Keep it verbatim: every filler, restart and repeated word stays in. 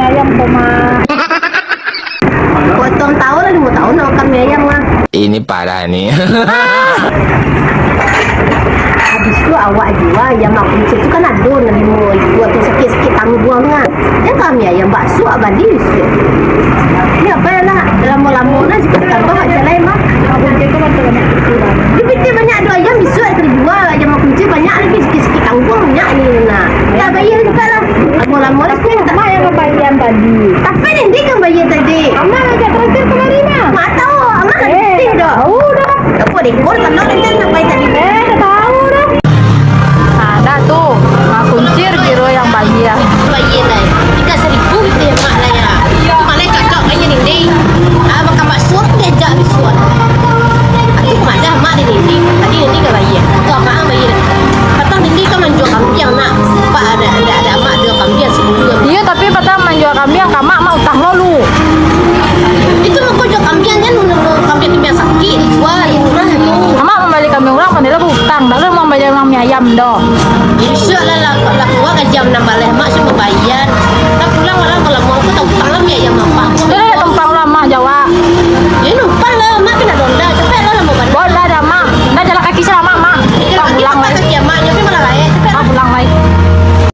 Ayam ko, Mak. Potong taun lah, limo taun nak makan mie ayam lah. Ini parah ni. Habis tu awak jua ayam Mak Kuncir tu kan ado nan limo ikua tu, sakik-sakik tangguang tu kan. Jan kami ayam bakso abadi. Ni apa lah, lamo-lamo lah, sikit tambah jalai mah. Mak Kuncir tu banyak. Di pitih banyak ado ayam, bisuak ka dijua ayam Mak Kuncir banyak lagi, sakik-sakik tangguang banyak ni nah. Dah bayia juga lah. Lamo-lamo lah sikit. Mak yang bayia tadi. Tapi Nindi kan bayia tadi. Amak ajak traktir kamari mah. Mak tahu, Amak Eh, nanti dah. Tahu dah. Apa dekor kan nak macam nak bayar tadi? Eh, tak tahu dah. Nah, dah tu. Mak Kuncir kiro yang bayia. Bayia lah. Tiga saribu gitu ya, Mak lah ya. Itu malah cocok kan ya, Nindi. Ah, makan bakso tu diajak bisuak. Aku malah Mak di Nindi. Tadi Nindi ka bayia. Tu Amak ang bayia. Patang Nindi kan manjua kambiang nak. Pak ada, ada, ada Amak jua kambiang sebelum. Iyo, tapi patang manjua kambiang ka Mak, Mak utang lo lu. Itu mah kau jua kambiang kan, kambiang-kambiang sakik dijual, murah tu. Amak mambali kambiang urang, pandai lah bautang. Tak lo mambali urang mie ayam doh. Bisuak lah, lah, lah kaluar gaji anam baleh, Mak suruah mambayia. Tak pulang, walau kalau mau aku tak utang lah mie ayam Amak.